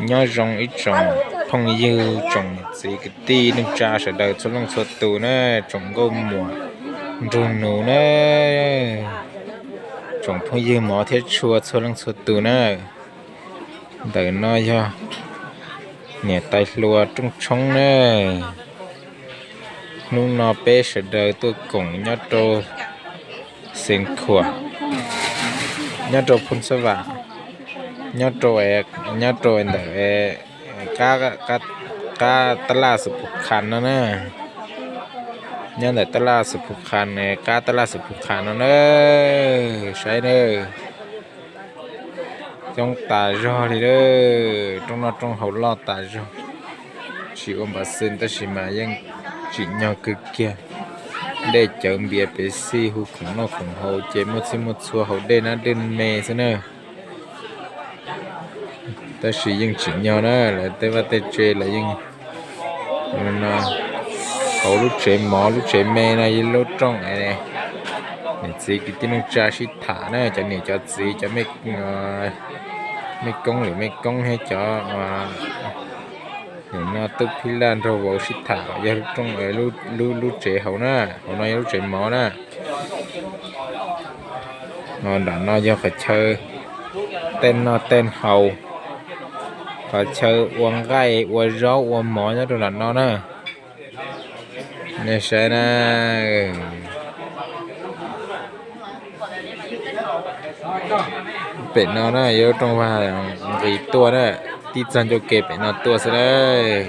Nyob zoo ib tsoom phooj ywg, tsoom niam txiv kwv tij neej tsa sawv daws txhua leej txhua tus na, tsoom nkauj muam nraug nus na, tsoom phooj ywg mov thiab tshua txhua leej txhua tus na. Ntawm no yog niam tais hluas Rooj Tshoob na. Hnub no peb sawv daws tuaj koom nyob rau Xeev Khuam, nyob rau Phooj Xab Vam, nyob rau, nyob rau ntawm qab tab laj Xus Pus Khas no na. Nyob ntawm tab laj Xus Pus Khas, qab tab laj Xus Pus Khas no na. Saib na, coob tas zog li lawm, rooj noj rooj haus loj tas zog. Tsis ua npav xwm tab sis mas yeej tsim nyog kawg kiag. Dej cawv npias pes xij, hu khoom noj khoom haus ces muaj txhij muaj txhua haus dej nab dej me xwb na. Tab sis yeej tsim nyog na, lawv tej vaj tej tsev los yeej, no, hauv lub tsev mov lub tsev me no yog lub rooj es niam txiv kwv tij neej tsa sib tham na, cov niam cov txiv, cov mej koob lwm mej koob thiab cov, nim no tub phij laj nraug vauv sib tham yog lub rooj, lub tsev hauv na, hauv no yog lub tsev mov na. Nram no yog qhov chaw tej noj tej haus, qhov chaw ua nqaij ua zaub ua mov nyob rau nram no na. Nej saib na, pem no na yog lub rooj vag nqis tuaj na, tib txog ncauj ke pem no tuaj xwb lauj.